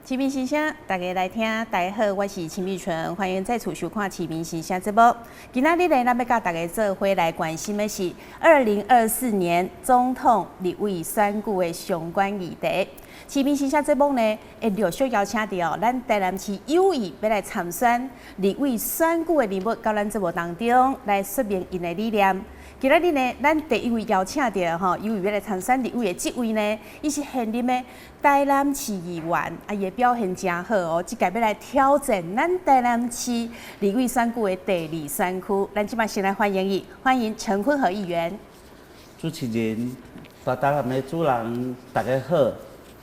市民心聲，大家來聽。大家好，我是秦美純，歡迎再次收看《市民心聲》節目。今仔日呢，咱欲佮大家做伙來關心的是2024年總統立委選舉的相關議題。市民心聲節目呢，會陸續邀請著咱台南市有意欲來參選立委選舉的人物，到咱節目當中來說明𪜶的理念。今仔日呢，咱第一位邀請著吼，有意欲來參選立委的這位呢，伊是現任的台南市議員，啊，伊的表現誠好哦，這屆欲來挑戰咱台南市立委選舉的第二選區。咱這擺先來歡迎伊，歡迎陳坤和議員。主持人，大台南的主人，大家好，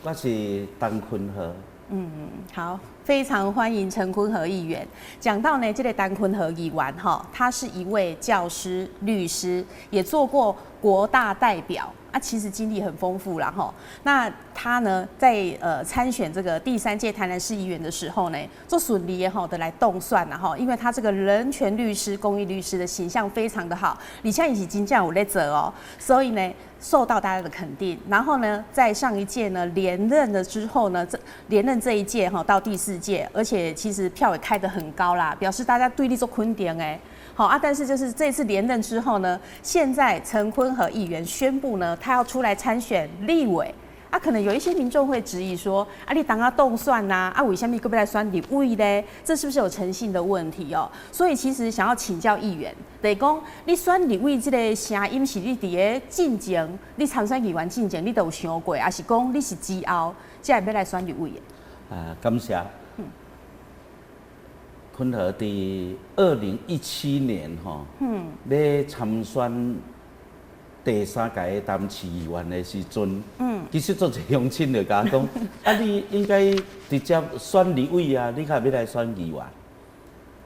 我是陳坤和。嗯，好，非常歡迎陳坤和議員。講到呢，這個陳坤和議員哈，他是一位教師、律師，也做過國大代表啊，其實經歷很豐富啦哈。那他呢，在參選這個第三屆台南市議員的時候呢，足順利的吼的來當選了哈，因為他這個人權律師、公益律師的形象非常的好，而且伊是真正有咧做哦，所以呢，受到大家的肯定。然後呢，在上一屆呢連任了之後呢，這連任這一屆哈到第四屆，而且其實票也開得很高啦，表示大家對你足肯定的。好啊，但是就是這次連任之後呢，現在陳坤和議員宣布呢，他要出來參選立委。啊，可能有一些民眾會質疑說：啊，你當初當選吶，啊，為啥物閣欲來選立委咧？這是不是有誠信的問題哦？所以其實想要請教議員，就是講你選立委這個聲音是你佇咧進前，你參選議員進前，你都有想過，抑是講你是之後才會欲來選立委的？啊，感謝。坤和佇2017年吼，欲參選第三屆的台南市議員的時陣，其實足濟鄉親就共我講，啊，你應該直接選立委啊，你較欲來選議員。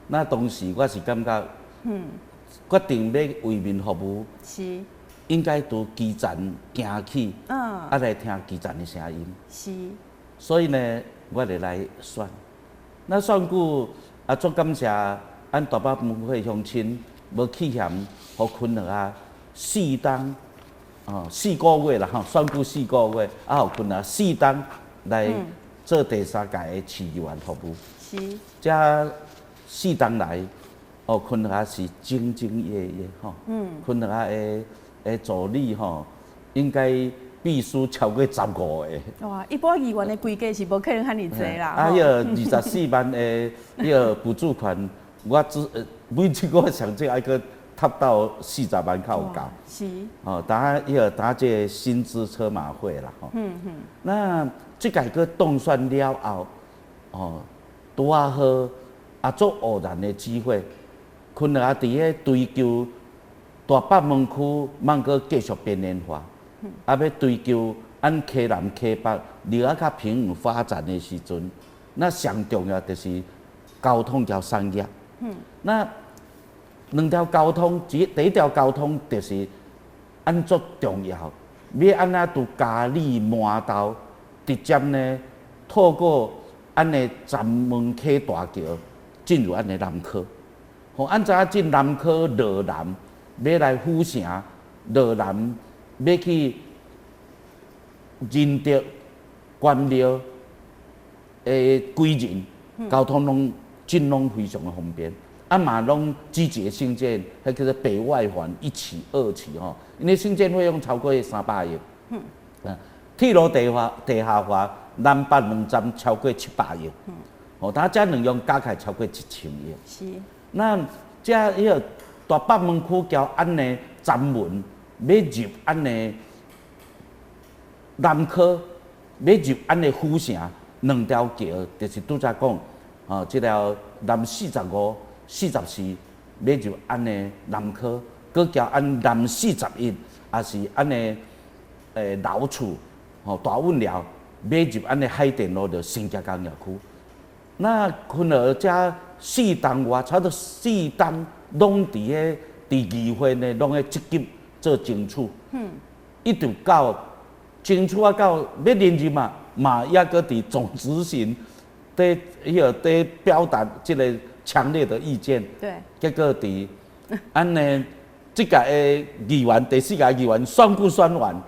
那當時我是感覺，決定欲為民服務，應該從基層行起，啊來聽基層的聲音。所以呢，我就來選。那選舉啊，足感謝阮大北門會鄉親無棄嫌，予坤和啊四冬，哦，4個月啦吼，選舉四個月，啊，予坤和四冬來做第三屆的市議員服務。這四冬來，哦，坤和是兢兢業業吼。坤和的助理吼，應該秘書超過15個。哇，一般議員的規格是無可能遐爾濟啦。啊，彼個24萬的彼個補助款，我只每一個月上少愛閣達到40萬較有夠。哦，當彼個當這個薪資車馬費啦吼。那這屆閣當選了後，哦，拄仔好啊，足偶然的機會，坤和佇咧追求大北門區，莫閣繼續邊緣化。啊，欲追求按溪南溪北，離啊較平穩發展的時陣，那上重要就是交通佮產業。那兩條交通，第一條交通就是按足重要，欲按怎佇嘉里饅頭直接呢，透過按的顫門溪大橋進入按的南科。吼，按知影進南科落南，欲來府城落南，欲去仁德、關廟的歸仁，交通攏進攏非常的方便。啊嘛攏積極興建，彼叫做北外環一期、二期吼，因為興建費用超過300億。啊，鐵路地下化南北兩站超過700億。哦，但這兩樣加起來超過1000億。那這彼個大北門區橋按呢顫門，欲入按呢南科，欲入按呢府城，兩條橋就是拄才講，哦，這條南45、44欲入按呢南科，閣橋按南41，也是按呢老厝，吼大運寮，欲入按呢海淀路的新加工業區。那坤和這四冬外，差不多四冬攏佇咧佇議會呢，攏咧積極做爭取。一直到爭取啊，到欲連任嘛，嘛猶閣佇總質詢，佇彼個佇表達這個強烈的意見。結果佇按呢，這屆的議員，第四屆議員選舉選完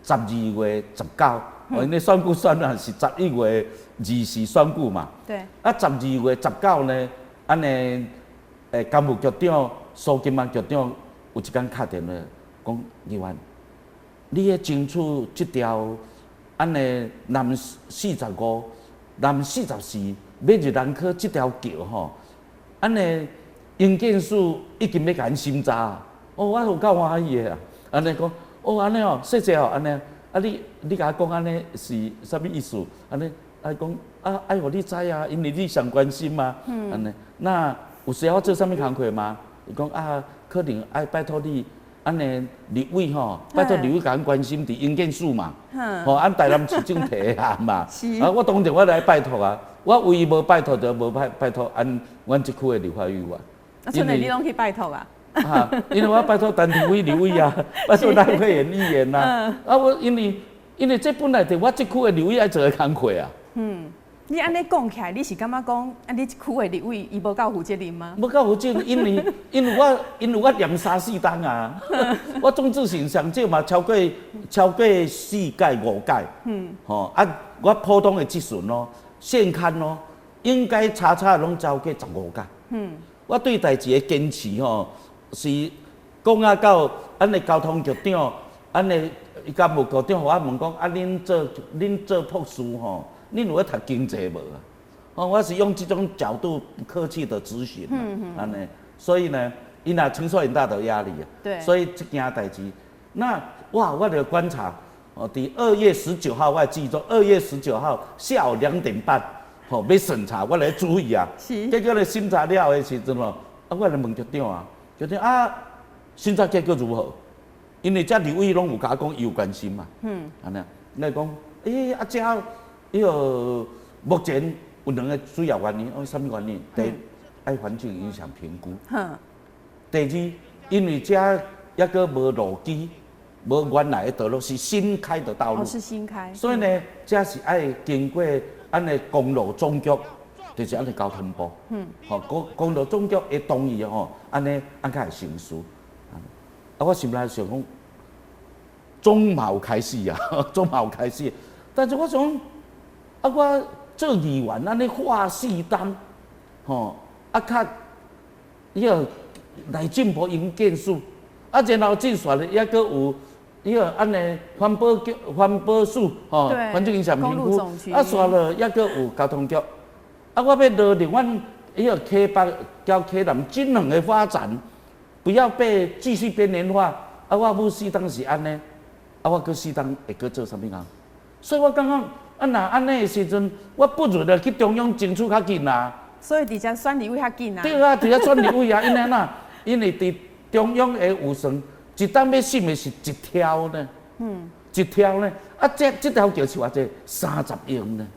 ，12月19，因為選舉選啊是11月24選舉嘛。啊，12月19呢，按呢，工務局長蘇金萬局長有一工敲電話講，議員，你咧爭取這條按呢南45、南44欲入南科這條橋吼，按呢營建署已經欲共𪜶審查。哦，我有夠歡喜的啊！按呢講，哦，按呢哦，謝謝哦，按呢，啊你共我講按呢是啥物意思？按呢，啊講啊愛予你知啊，因為你上關心嘛。按呢，那有需要我做啥物工課嗎？伊講啊，可能愛拜託你，按呢立委吼，拜託立委共阮關心佇營建署嘛。吼，按台南市長提的案嘛。啊，我當然我來拜託啊，我唯一無拜託就無拜拜託按阮這區的立法委員。啊，剩的你攏去拜託啊？啊，因為我拜託陳庭飛立委啊，拜託賴慧妍議員啊，啊我因為這本來就我這區的立委愛做的工課啊。你按呢講起來，你是感覺講，啊，你這區的立委伊無夠負責任嗎？無夠負責任，因為我念三四冬啊，我眾志成上少嘛超過四屆五屆，吼啊，我普通的質詢咯，憲刊咯，應該查查攏超過15屆。我對代誌的堅持吼，是講啊到按呢交通局長，按呢工務局長予我問講，啊，恁做博士吼，恁有咧讀經濟無啊？哦，我是用這種角度不客氣的質詢，按呢，所以呢，𪜶也承受很大的壓力啊。所以這件代誌，那哇，我就觀察，哦，佇2月19號我記住，二月十九號下午2點半，吼，欲審查，我來注意啊。結果咧審查了的時陣吼，啊，我來問局長啊，局長啊，審查結果如何？因為這立委攏有共我講，伊有關心嘛。按呢，你講，欸，啊，這彼個目前有兩個主要原因，哦，啥物原因？第一，愛環境影響評估。第二，因為這猶閣無路基，無原來的道路，是新開的道路。哦，是新開。所以呢，這是愛經過按呢公路總局，就是按呢交通部。吼，公路總局會同意吼，按呢按才會成事。啊，我心內想講，總嘛有開始啊，總嘛有開始。但是我想，啊，我做議員按呢化四冬，吼，啊，較彼個內政部營建署，啊，然後進煞咧，猶閣有彼個按呢環保局、環保署，吼，環境影響評估，啊，煞落猶閣有交通局，啊，我欲落令阮彼個溪北交溪南均衡的發展，不要被繼續邊緣化。啊，我母四冬是按呢，啊，我閣四冬會閣做啥物工？所以我感覺，啊，若按呢的時陣，我不如就去中央爭取較緊啊。所以佇遮選立委較緊啊。對啊，佇遮選立委啊，因為按怎？因為佇中央的預算，一冬欲審的是一條呢。一條呢，啊，這條橋是偌濟？30億呢。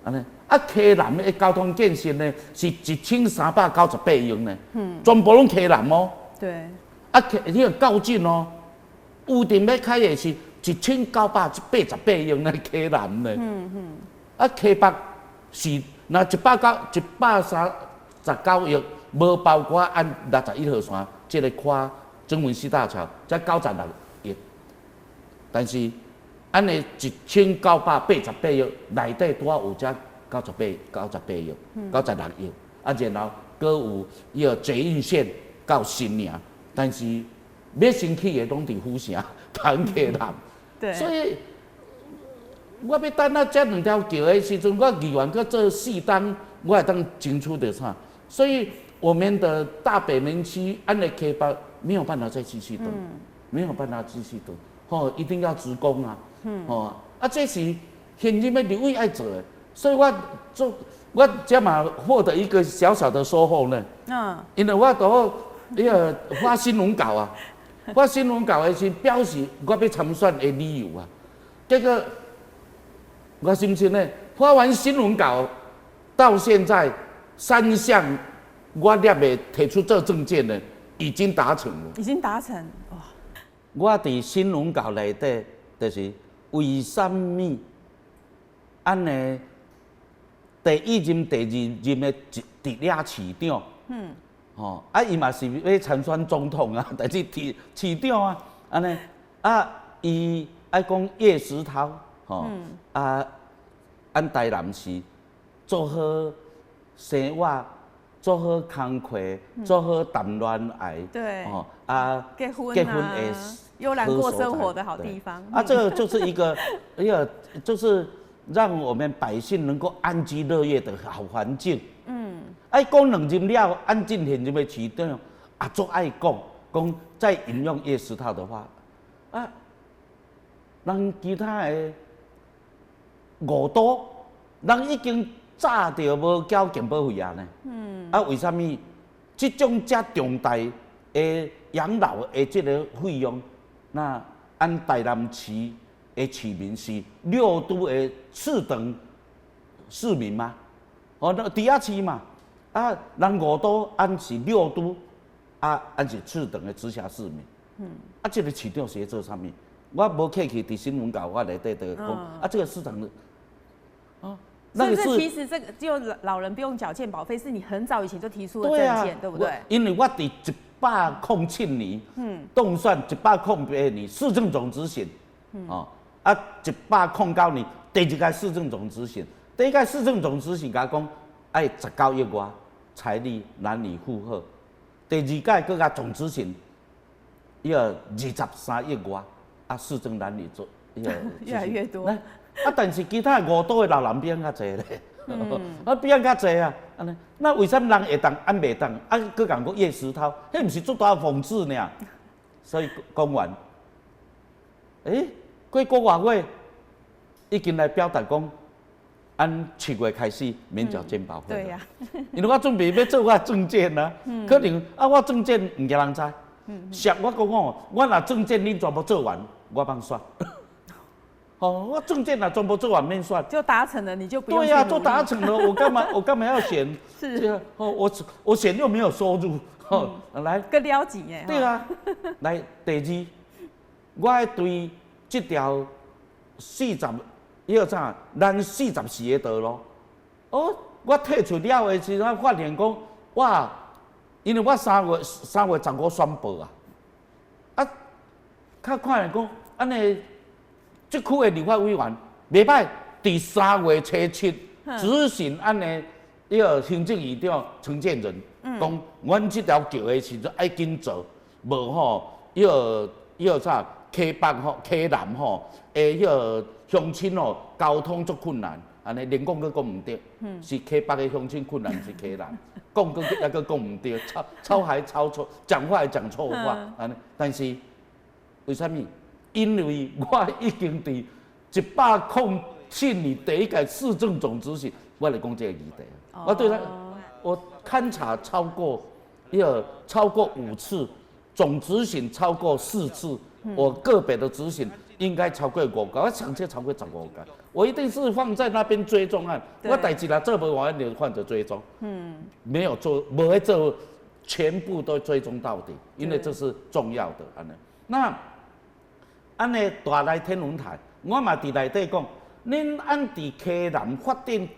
按呢，啊，溪南的交通建設呢，是1398億呢。全部攏溪南哦。啊，溪彼個較近哦，有定欲開的是1988億呢，溪南呢。啊，溪北是若139億，無包括按61號線這個跨曾文溪大橋，才96億。但是按呢1988億內底拄仔有這98、98億、96億，啊，然後閣有彼個捷運線到新營，但是欲先起的攏佇府城、同溪南。所以我欲等啊，這兩條橋的時陣，我議員閣做四冬，我會當爭取著啥？所以我們的大北門區按呢溪北沒有辦法再繼續等，沒有辦法繼續等，吼，一定要執工啊，吼，啊，這是現任的立委愛做的，所以我做我這嘛獲得一個小小的收穫呢。因為我都彼個發新聞稿啊，發新聞稿的時表示我欲參選的理由啊，結果我信不信呢？發完新聞稿到現在三項我列的提出這政見的已經達成了。已經達成哇！我佇新聞稿內底就是為啥物按呢第一任、第二任的佇掠市長，吼啊，伊嘛是欲參選總統啊，但是佇市長啊，按呢啊，伊愛講葉石濤，吼，啊，按台南市做好生活，做好工課，做好談戀愛，哦啊，結婚結婚的悠然過生活的好地方。啊，這個就是一個，就是讓我們百姓能夠安居樂業的好環境。愛講兩任了，按進現任的市長啊，足愛講講，再引用葉石濤的話啊，人其他的五都，人已經早就無繳健保費啊呢。啊，為啥物這種遮重大的養老的這個費用，那按台南市的市民是六都的次等市民嗎？哦，那佇遐市嘛，啊，人五都按是六都，啊，按是次等的直轄市民。啊，這個市長是咧做啥物？我無客氣，佇新聞稿我內底就講，啊，這個市長的，啊。那個是其實這個就老人不用繳健保費，是你很早以前就提出的政見，對不對？因為我佇107年，凍算108年市政總質詢，哦，啊，109年第二屆市政總質詢，第一屆市政總質詢共我講愛19億外，財力難以負荷。第二屆閣共總質詢，伊個23億外，啊，市政難以做，越來越多。啊！但是其他五都的老人比咱較濟咧，啊比咱較濟啊，按呢，那為啥物人會當，按袂當？啊，閣共講葉石濤，彼毋是足大諷刺爾。所以講完，過個外月已經來表達講，按7月開始免繳健保費。對呀，因為我準備欲做我的政見啊，可能啊我政見毋驚人知，俗我講哦，我若政見恁全部做完，我放選。哦，我政見若全部做完免選，就達成了，你就不用。對呀，都達成了，我幹嘛？我幹嘛要選？哦，我選又沒有收入，哦，來。閣了錢耶。對啊，來第二，我愛對這條四十，彼個啥，咱44個道路，哦，我退出了的時陣，發現講，哇，因為我3月15宣布啊，啊，較看來講，按呢。這區的立法委員袂歹，佇3月初7質詢按呢，彼個行政院長陳建仁，講阮這條橋的時陣愛緊做，無吼，彼個啥溪北吼、溪南吼，的彼個鄉親吼，交通足困難，按呢連講閣講毋對，是溪北的鄉親困難，毋是溪南，講閣猶閣講毋對，抄抄還抄錯，講話還講錯話，按呢，但是為啥物？因為我已經佇107年第一屆市政總質詢，我來講這個議題。我對他，我勘察超過一個超過五次，總質詢超過四次，我個別的質詢應該超過五個，我上次超過15個，我一定是放在那邊追蹤案。我代誌若做無完，就放著追蹤。沒有做，無去做，全部都追蹤到底，因為這是重要的。按呢，那。按呢大內天文台，我嘛佇內底講，恁按佇溪南發展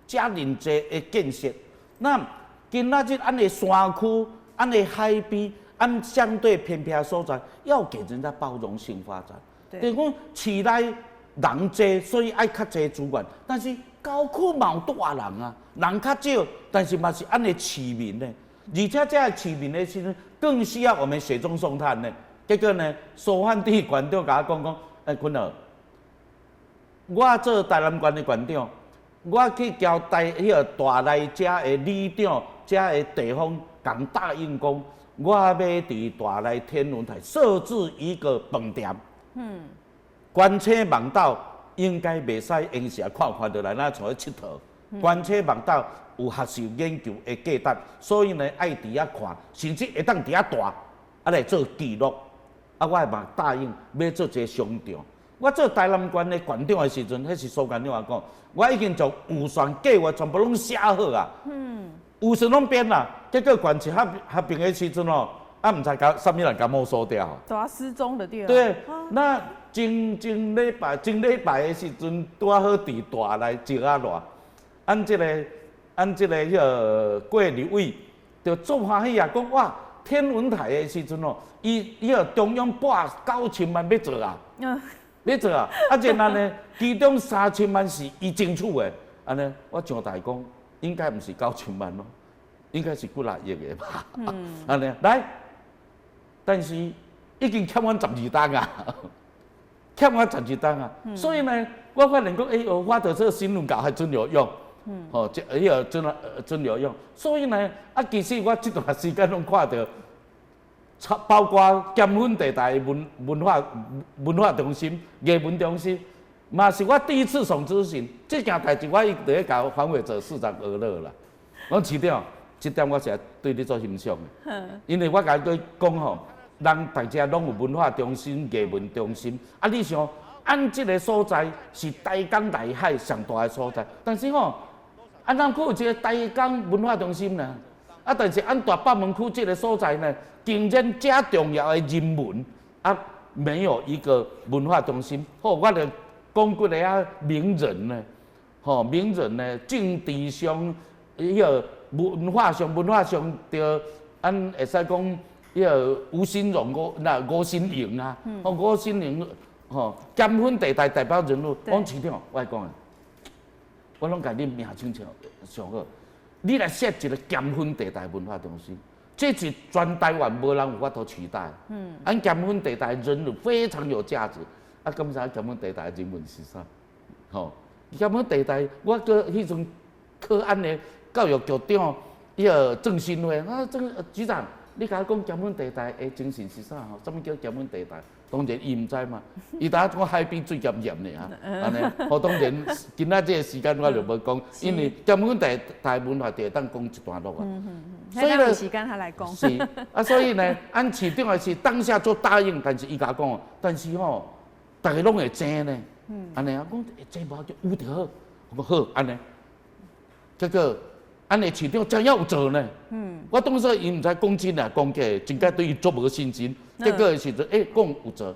遮爾濟的建設，那今仔日按呢山區、按呢海邊、按相對偏僻所在，要給人家包容性發展。就是講市內人濟，所以愛較濟資源，但是郊區嘛有住人啊，人較少，但是嘛是按呢市民呢，而且這個市民的時陣，更需要我們雪中送炭呢。結果呢，蘇煥智縣長共我講講，欸，坤和，我做台南縣的縣長，我去交代彼個大內遮的里長、遮的地方，共答應講，我欲佇大內天文台設置一個飯店。關車網斗應該袂使閒時看看就來，若像咧𨑨迌。關車網斗有學術研究的價值，所以呢，愛佇遐看，甚至會當佇遐住，啊來做記錄。啊，我嘛答應欲做一個商場。我做台南縣的縣長的時陣，彼是蘇縣長講，我已經將預算計劃全部攏寫好啊。預算攏編啦，結果縣市合併的時陣哦，啊，毋知共啥物人共沒收掉。抓失蹤的對。對，那前前禮拜前禮拜的時陣，拄仔好佇大內石仔熱，按這個彼個郭立偉就足歡喜啊，講哇！天文台的時陣哦，伊個中央撥9000萬欲做啊，欲做啊？啊，然後呢，其中3000萬是伊爭取的，按呢，我上台講應該毋是9000萬咯，應該是幾若億的吧？按呢來，但是已經欠阮12冬啊，欠阮十二冬啊，所以呢，我發現講，欸，我發著這個新聞稿還真有用，吼，這彼個真真有用。所以呢，啊，其實我這段時間攏看著，包括咸豐地帶文化中心、藝文中心，嘛是我第一次總質詢，這件代誌我一直咧共黃偉哲市長學樂啦。我講市長，這點我是對你足欣賞的，因為我共伊講吼，人大家攏有文化中心、藝文中心，啊，你想，按這个所在是台江內海上大的所在，但是吼，啊，咱閣有一个台江文化中心呢，啊，但是按大北門區這个所在呢，竟然遮重要的人文啊，沒有一個文化中心。好，我就講幾个啊名人呢，吼，名人呢，政治上、彼个文化上，著按會使講，彼个吳新榮、吳新榮啊，吼，吳新榮，吼，咸豐地帶代表人物，我講市長，我來講啊，我攏共你名清楚上好，你來設一个咸豐地帶文化中心，這是全台灣無人有法度取代。按咸豐地帶人物非常有價值。啊，敢知咸豐地帶人文是啥？吼，咸豐地帶，我閣彼陣科案的教育局長，彼个鄭新輝，啊，鄭局長，你共我講咸豐地帶的精神是啥？吼，啥物叫咸豐地帶？當然伊毋知嘛，伊當講海邊水鹹鹹爾，按呢，好當然今仔這个時間我就無講，因為咸豐地帶文化就會當講一段落啊。所以呢，時間下來講。是啊，所以呢，按市長也是當下做答應，但是伊共我講，但是吼，逐家攏會爭呢，按呢啊，講會爭無就有就好，我講好按呢，結果按呢市長真正有做呢。我當時伊毋知講真抑講假，真正對伊足無信心。結果的時陣，欸，講有做，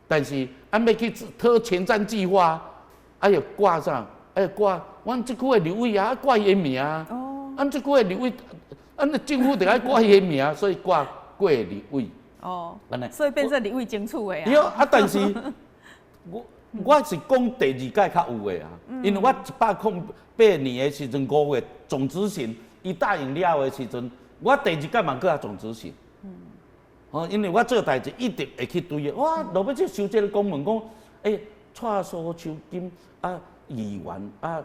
但是按欲去討前瞻計劃，啊，欲掛啥？啊，掛阮這區的立委啊，掛伊的名。哦。按這區的立委，按那政府得愛掛伊的名，所以掛郭立委。哦。按呢。所以變成立委爭取的啊。對啊，但是我是講第二屆較有的啊，因為我108年的時陣5月總質詢，伊答應了的時陣，我第二屆嘛閣較總質詢。哦，因為我做代誌一定會去對的。我落尾去收這个公文，講，欸，蔡蘇秋金啊，議員啊，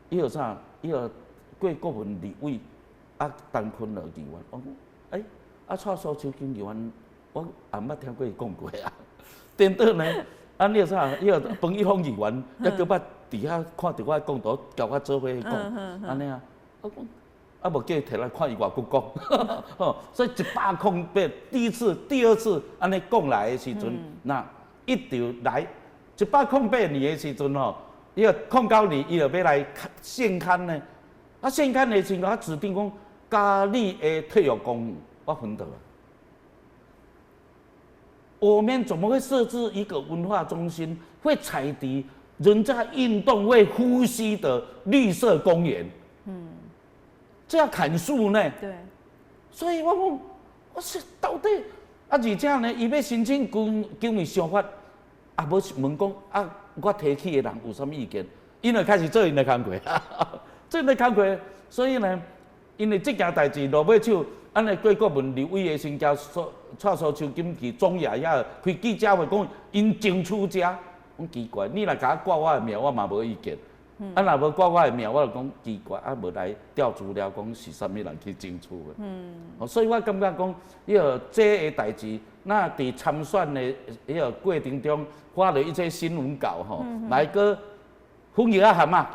彼個啥，彼個郭國文立委啊，陳坤樂議員，我講，欸，啊，蔡蘇秋金議員，我也毋捌聽過伊講過啊。顛倒呢，啊，你個啥，彼個彭一峰議員，抑閣捌佇遐看著我講圖，共我做伙去講，按呢啊，我講。啊，無叫伊提來看伊偌久講，吼，所以108第一次、第二次按呢講來的時陣，那一直來108年的時陣吼，伊個09年伊就欲來獻刊呢，啊獻刊的時陣，啊指定講嘉義的體育公園，我昏倒啊。我們怎麼會設置一個文化中心，會踩佇人家運動會呼吸的綠色公園？這要砍樹呢？對。所以我講，我說到底啊，而且呢，伊欲申請經經費想法，也無問講啊，我提起的人有啥物意見？𪜶就開始做𪜶的工課，做𪜶的工課。所以呢，因為這件代誌落尾手，按呢郭國文立委的先交蔡蘇秋金去中亞遐開記者會，講𪜶爭取者，講奇怪，你若共我掛我的名，我嘛無意見。啊，若無掛我的名，我就講奇怪，啊，無來調資料，講是啥物人去爭取的。所以我感覺講，彼個這个代誌，那佇參選的彼個過程中，發了一些新聞稿吼，來閣風雨仔蛤仔，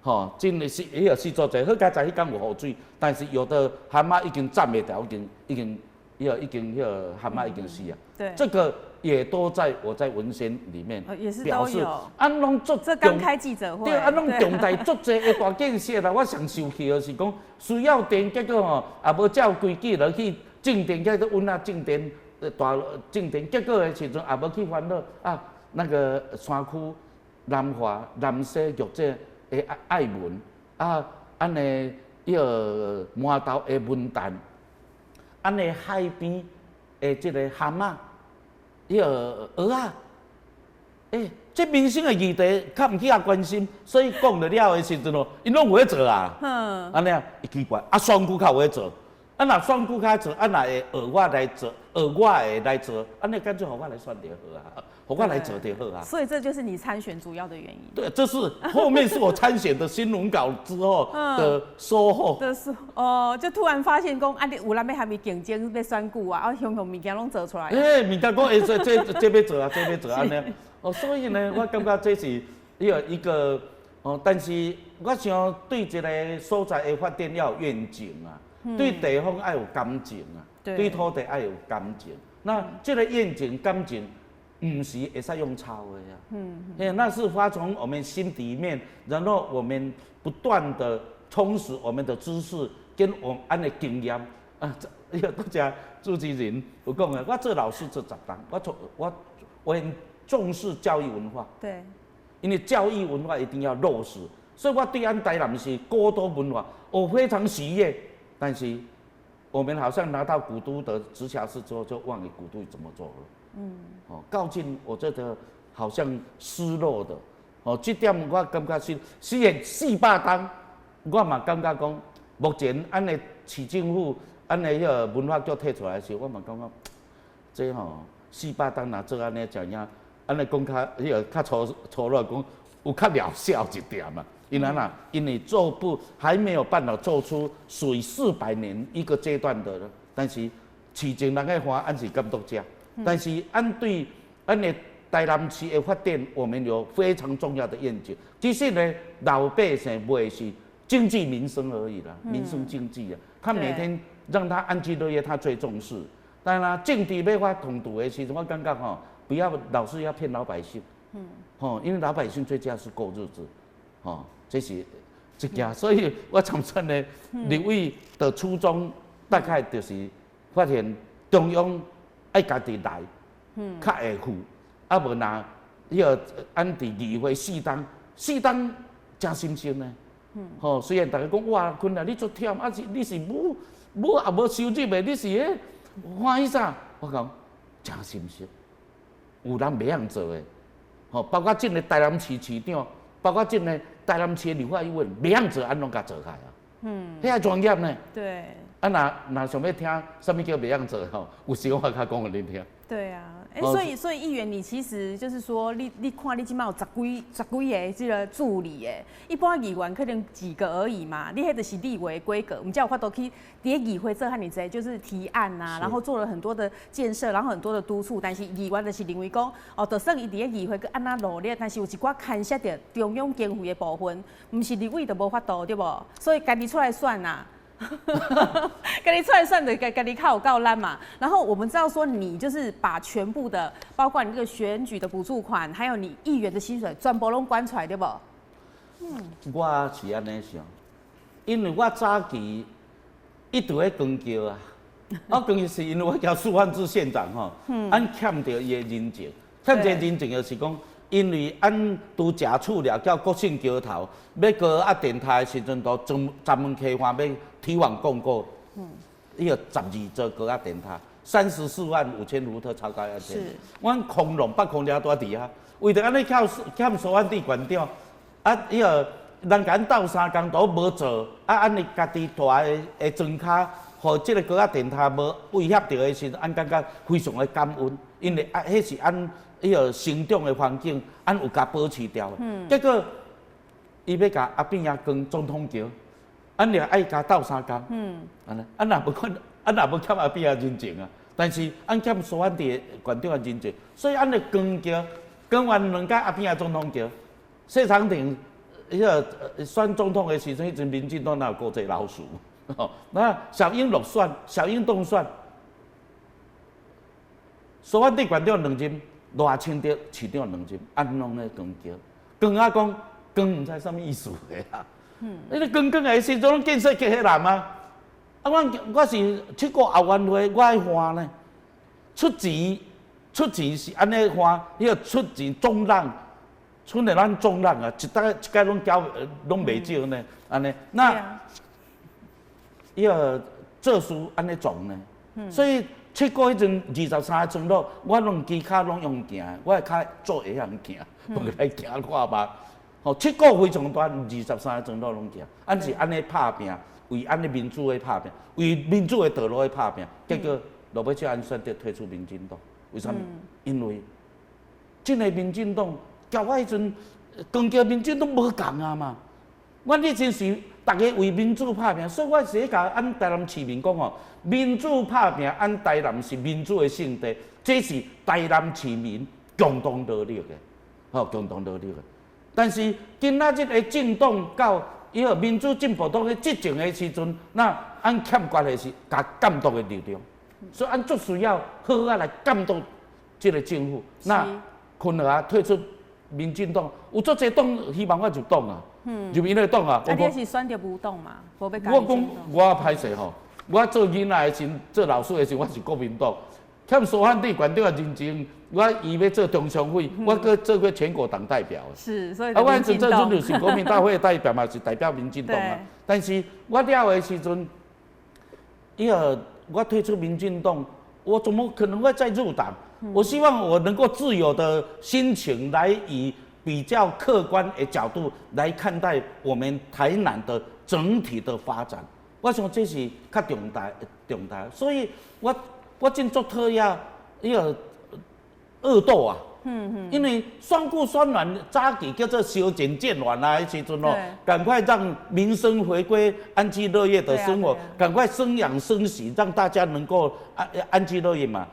吼，真的是彼個是做者，好佳哉彼工有雨水，但是有的蛤仔已經站袂牢，已經彼個已經彼個蛤仔已經死啊。這個也都在我在文宣裡面表示，按攏足這剛開記者會，對，按攏重大足濟的大建設啦。我上受氣的是講需要電，結果吼也無照規矩落去種電，叫做阮啊種電大種電，結果的時陣也無去煩惱啊，那個山區南華、南勢玉井的愛文啊，按呢彼個饃頭的文旦，按呢海邊的這个蛤仔。彼个蚵仔，欸，這民生的議題較毋去遐關心，所以講著了的時陣咯，𪜶攏有咧做啊。按呢啊，奇怪，啊選區較有咧做，啊若選區較做，啊若會學我來做，學我的來做，按呢乾脆予我來選就好啊，予我來做就好啊。所以這就是你參選主要的原因。對，這是後面是我參選的新聞稿之後的收穫。的收哦，就突然發現講啊，你有人欲和伊競爭欲選舉啊，啊，雄雄物件攏做出來。欸，物件講欸，這這這欲做啊，這欲做按呢。哦，所以呢，我感覺這是一個哦，但是我想對這個所在的發展要有願景啊，對地方愛有感情啊，對土地愛有感情。那這個願景感情，毋是會使用抄的啊。欸，那是發從我們心底面，然後我們不斷的充實我們的知識跟我們的經驗啊。這個多謝主持人有講的，我做老師做十冬，我做我我很重視教育文化，因為教育文化一定要落實，所以我對咱台南市古都文化，我非常喜悅。但是我們好像拿到古都的直轄市之後，就忘了古都怎麼做了。哦，到今我覺得好像失落的。哦，這點我感覺是，雖然400冬，我嘛感覺講，目前按呢市政府按呢彼個文化局提出來的時候，我嘛感覺，這吼四百冬若做按呢怎樣？按呢講較彼個較粗粗魯講，有較療效一點嘛。因為哪，因為做不還沒有辦法做出屬於400年一個階段的，但是市政人愛看，俺是監督者。但是按對按呢台南市的發展，我們有非常重要的願景。其實呢，老百姓袂是經濟民生而已啦，民生經濟啊，他每天讓他安居樂業，他最重視。當然啦，政治欲發統獨的時陣，我感覺吼，不要老是要騙老百姓，吼，因為老百姓最主要是過日子，吼，這是這件，所以我參選的立委的初衷，大概就是發現中央愛家己來，較會赴，啊無若彼個按佇議會四冬，四冬誠心酸呢，吼，雖然大家講哇，坤啊，你足忝，啊是你是無無也無收入的，你是彼歡喜啥？我講誠心酸。有人袂曉做的，吼，包括這個台南市市長，包括這個台南市的立法委員，袂曉做，按攏共做開啊。彼個專業呢？啊，若若想欲聽啥物叫袂曉做吼，有時我較講予恁聽。對啊，欸，所以議員，你其實就是說，你看你這馬有十幾個這個助理誒，一般議員可能幾個而已嘛，你彼就是立委規格，毋才有法度去佇議會做遐爾濟，就是提案啊，然後做了很多的建設，然後很多的督促，但是議員就是認為講，哦，就算伊佇咧議會閣按怎努力，但是有一寡牽涉著中央經費的部分，毋是立委就無法度對無？所以家己出來選啊。家己出來選的，家己較有夠力嘛。然後我們知道說，你就是把全部的，包括你這個選舉的補助款，還有你議員的薪水，全部攏捐出來，對無？我是按呢想，因為我早期一直咧扛轎啊，我扛轎是因為我交蘇煥智縣長吼，阮欠著伊的人情，欠這個人情就是講，因為按拄食厝了叫國姓橋頭，欲高壓電塔的時陣，都專門規劃欲體網共構，伊個12座高壓電塔，34萬5千伏特超高壓電。阮空龍北空了蹛佇遐，為著按呢欠欠蘇煥智縣長，啊，彼個人共阮鬥相共都無做，啊，按呢家己大的的莊跤，予這個高壓電塔無威脅著的時陣，按感覺非常的感恩，因為啊，彼是按彼個成長的環境，按有共保持牢的。結果，伊欲共阿扁仔扛總統橋，按就愛共鬥相共。按呢，按若無看，按若無欠阿扁仔人情啊，但是按欠蘇煥智縣長的人情，所以按就扛轎，扛完兩擺阿扁仔總統橋，謝長廷彼個選總統的時陣，彼陣民進黨哪有國際老鼠？吼，那小英落選，小英當選，蘇煥智縣長兩任，賴清德市長兩任，按攏咧扛轎，扛啊講扛毋知啥物意思的啊。你咧扛扛的時陣攏建設客人啊！啊，我我是七股後援會，我愛換呢。出錢出錢是按呢換，彼個出錢總人，剩的咱總人啊，一擺一擺攏交攏袂少呢，按呢。那彼個做事按呢撞呢，所以七股彼陣23个村落，我攏支跤攏用行，我的跤做會曉行，無來行看吧。吼，七股非常大，23个村落攏行，按是按呢拍拚，為按呢民主的拍拚，為民主的道路的拍拚，結果落尾才按選擇退出民進黨。為啥物？因為這个民進黨，佮我彼陣扛著民進黨無仝啊嘛。阮彼陣是逐家為民主拍拚，所以我是咧共按台南市民講吼，民主拍拚，按台南是民主的聖地，這是台南市民共同努力的，吼，共同努力的。但是今仔日的政黨到伊個民主進步黨咧執政的時陣，那按欠缺的是共監督的力量，所以按足需要好好來監督這個政府。那昆和啊退出民進黨，有足濟黨希望我入黨啊。入𪜶个黨啊！啊，你是選擇無黨嘛？我講我歹勢吼，我做囡仔的時，做老師的時，我是國民黨。欠蘇漢帝縣長的認證，我伊欲做中常會，我閣做過全國黨代表。是，所以啊，我彼陣做就是國民大會的代表嘛，是代表民進黨啊。但是我了的時陣，伊個我退出民進黨，我怎麼可能會再入黨？我希望我能夠自由的心情來以比較客觀的角度來看待我們台南的整體的發展，我想這是較重大重大，所以我真足討厭彼個惡鬥啊，因為雙固雙軟早期叫做相見見軟啊，彼時陣哦，趕快讓民生回歸安居樂業的生活，趕快生養生息，讓大家能夠安居樂業嘛，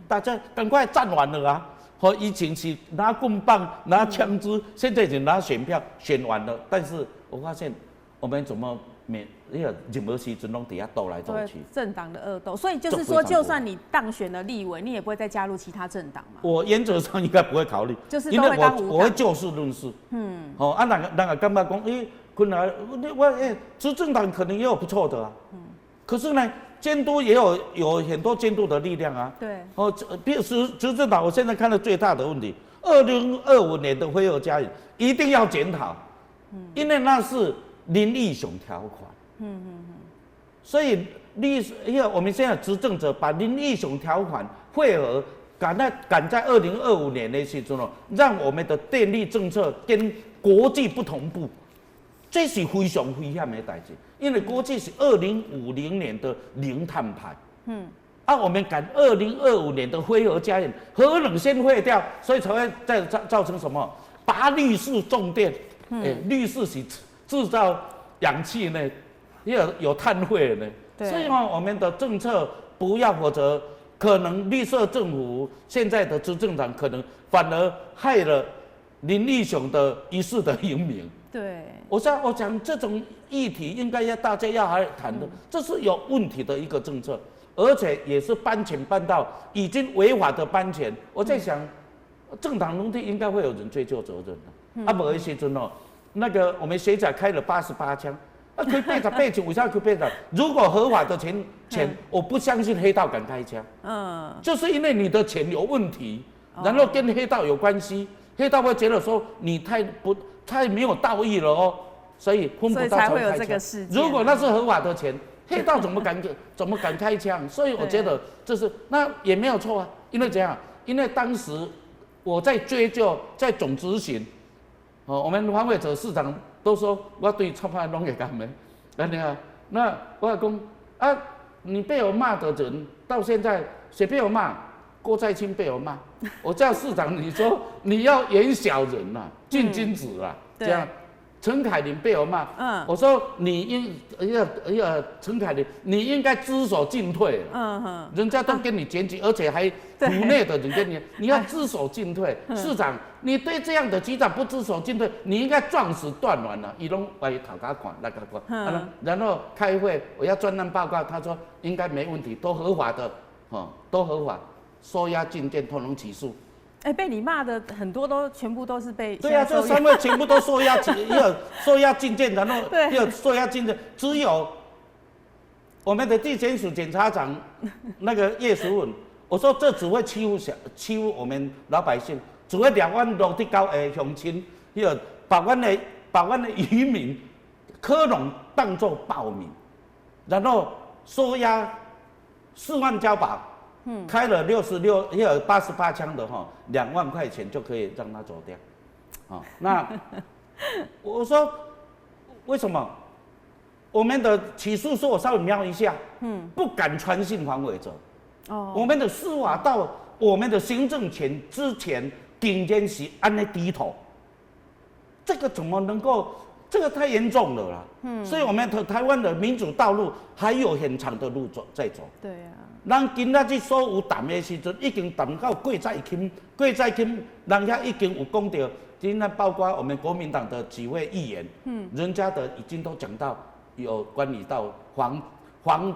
大家趕快戰完了啊！和以前是拿棍棒、拿槍支，現在是拿選票，選完了。但是我發現我們怎麼每那個任何時陣攏佇遐鬥來鬥去。政黨的惡鬥，所以就是說，就算你當選了立委，你也不會再加入其他政黨嘛？我原則上應該不會考慮，就是因為我會就事論事。好啊，人家感覺講，欸，昆來，我欸，執政黨可能也有不錯的啊。可是呢，監督也有很多監督的力量啊。哦，比如執政黨，我現在看到最大的問題，2025年的非核家園一定要檢討，因為那是林義雄條款。所以因為我們現在執政者把林義雄條款廢核，趕在2025年的時陣哦，讓我們的電力政策跟國際不同步，這是非常危險的代誌。因為國際是2050年的零碳排，啊，我們趕2025年的非核家園，核能先廢掉，所以才會再造成什麼？拔綠樹種電，欸，綠樹是製造氧氣呢，也有碳匯呢，所以話我們的政策不要，否則可能綠色政府現在的執政黨可能反而害了林義雄的一世的英名。我講這種議題應該要大家要來談的，這是有問題的一個政策，而且也是搬錢搬到已經違法的搬錢。我在想，政黨輪替應該會有人追究責任的。啊，無彼時陣哦，那個我們學長開了88槍，啊，開88槍，為啥開八十？如果合法的錢，我不相信黑道敢開槍。就是因為你的錢有問題，然後跟黑道有關係，黑道會覺得說你太沒有道義了哦，所以分不到才會開槍。如果那是合法的錢，黑道怎麼敢開槍？所以我覺得這是那也沒有錯啊，因為怎樣？因為當時我在追究，在總質詢，哦，我們黃偉哲市長都說我對裁判攏會共的，按呢啊，那我講啊，你被我罵的人到現在誰被我罵？郭在清被我罵，我叫市長，你說你要演小人吶，敬君子啊，這樣。陳凱琳被我罵，我說你應要陳凱琳，你應該知所進退。人家都跟你檢舉，而且還府內的人跟你，你要知所進退。市長，你對這樣的局長不知所進退，你應該壯士斷腕了。伊攏歪頭共看，來共看，然後開會，我要專案報告，他說應該沒問題，都合法的，都合法。收押禁見，通通起訴。哎，被你罵的很多都全部都是被對啊，這三位全部都收押，要收押禁見，然後又收押禁見，只有我們的地檢署檢察長那個葉淑文，我說這只會欺負我們老百姓，只會掠阮落地高的鄉親，那個把阮的漁民科隆當作暴民，然後收押4萬交保。開了66，也有88槍的哈，2萬塊錢就可以讓他走掉。哦，那我說為什麼我們的起訴書我稍微瞄一下，不敢傳訊黃偉哲。哦，我們的司法到我們的行政權之前，頂尖是按呢低頭，這個怎麼能夠？這個太嚴重了啦。所以我們台灣的民主道路還有很長的路走在走。人今仔日所有談的時陣，已經談到郭在清，郭在清人遐已經有講著，今天包括我們國民黨的幾位議員，人家的已經都講到有關於到黃黃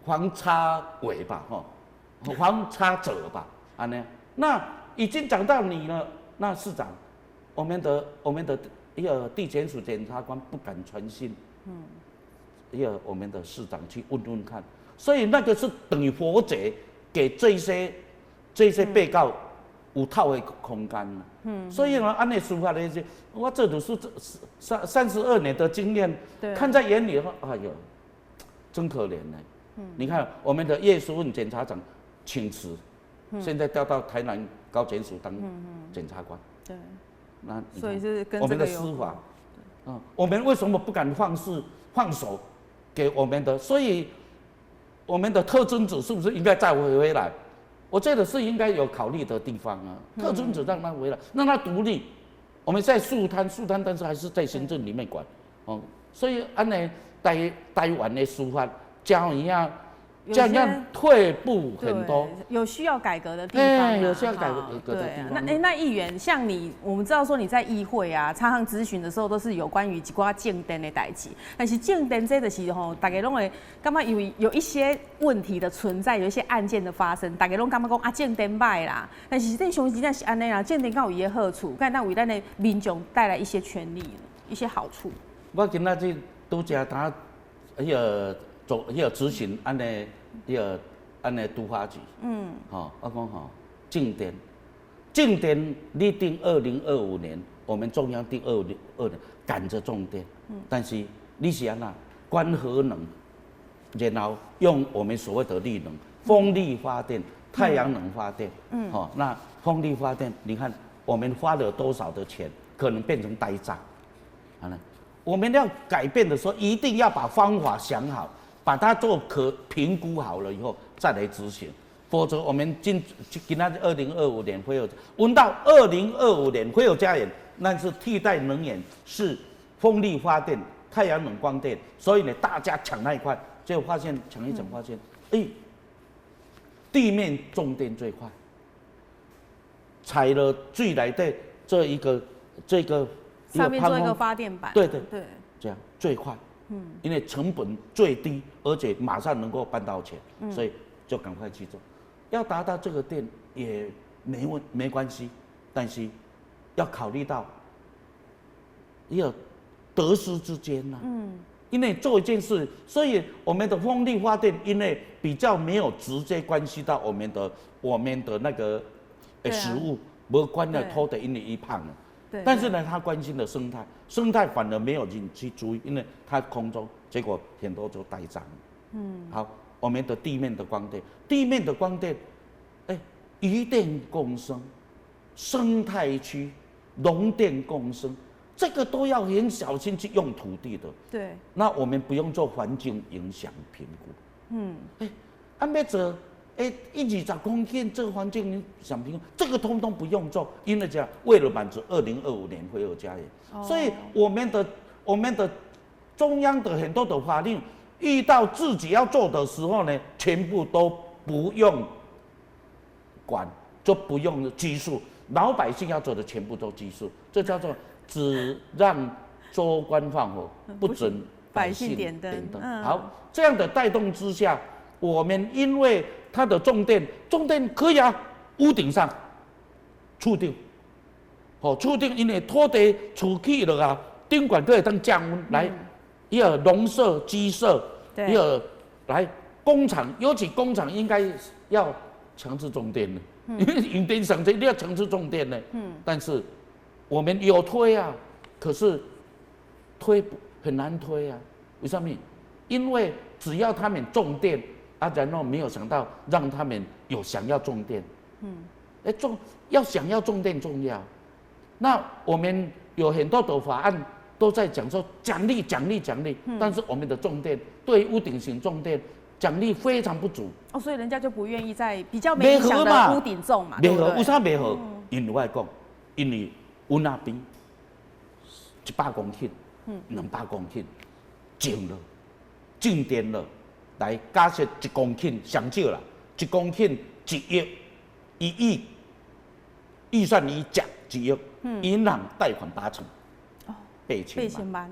黃差偉吧，吼，黃差哲吧，按呢，那已經講到你了，那市長，我們的一個地檢署檢察官不敢傳訊，一個我們的市長去問問看。所以那個是等於活結，給這些被告有透的空間。所以呢，按呢司法的是，我這都是這32年的經驗，看在眼裡，哎呦，真可憐呢。你看我們的葉淑芬檢察長請辭，現在調到台南高檢署當檢察官。那所以是跟我們的司法，我們為什麼不敢放肆放手給我們的？所以。我們的特偵組是不是應該再回來？我覺得是應該有考慮的地方啊。特偵組讓他回來，讓他獨立。我們在肅貪，肅貪，但是還是在行政裡面管。哦，所以按呢台灣的司法，這樣這樣退步很多，有需要改革的地方。有需要改革的地方。那議員，像你，我們知道說你在議會啊，常常質詢的時候都是有關於一寡重電的代誌，但是重電這就是吼，大家攏會感覺有一些問題的存在，有一些案件的發生，大家攏感覺講啊，重電䆀啦，但是這上真正是按呢啦，重電敢有伊的好處，敢會當為咱的民眾帶來一些權利，一些好處。我今仔日拄才他彼個做彼個執行按呢，彼個按呢都發局，吼，我講吼，重電，重電你定2025年，我們中央定2022年趕着重電，但是你是按怎關核能，然後用我們所謂的綠能，風力發電、太陽能發電，吼，那風力發電，你看我們花了多少的錢，可能變成呆帳，好了，我們要改變的時候，一定要把方法想好。把它做可評估好了以後再來執行，否則我們今仔2025年會有，問到2025年會有家園，那是替代能源是風力發電、太陽能光電，所以呢大家搶那一塊，結果發現搶一搶發現，哎，地面重電最快，採了最來的這一個這個上面做一個發電板，對對對，這樣最快。因為成本最低，而且馬上能夠辦到錢，所以就趕快去做。要達到這個電也沒關係，但是要考慮到要得失之間吶。因為做一件事，所以我們的風力發電，因為比較沒有直接關係到我們的那個食物，無關的土地，因為伊胖了。但是呢，他關心的生態，生態反而沒有人去注意，因為它空中，結果很多就呆帳。好，我們的地面的光電，地面的光電，哎，漁電共生，生態區，農電共生，這個都要很小心去用土地的。那我們不用做環境影響評估。哎，按欲做。哎，一20公頃這個環境影響評估，這個通通不用做，因為這樣為了滿足2025年會有家園，所以我們的中央的很多的法令，遇到自己要做的時候呢，全部都不用管，就不用拘束，老百姓要做的全部都拘束，這叫做只讓州官放火，不准百姓點燈。好，這樣的帶動之下，我們因為它的重電，重電可以啊，屋頂上，厝頂，吼，厝頂因為土地厝起了啊，頂懸閣會當降溫來，伊個農舍、雞舍，伊個來工廠，尤其工廠應該要強制重電的，因為用電上濟，你要強制重電呢。但是我們有推啊，可是推很難推啊，為什麼？因為只要他們重電。啊，然後沒有想到讓他們有想要種電，欸，種要想要種電重要。那我們有很多的法案都在講說獎勵獎勵獎勵，但是我們的種電對屋頂型種電獎勵非常不足。哦，所以人家就不願意在比較沒影響的屋頂種嘛，袂好，為啥袂好？因為我講，因為阮那邊100公頃、200公頃種了，種電了，來假設1公頃上少啦，1公頃1億，1億預算伊食1億，銀行貸款8成，八千 萬，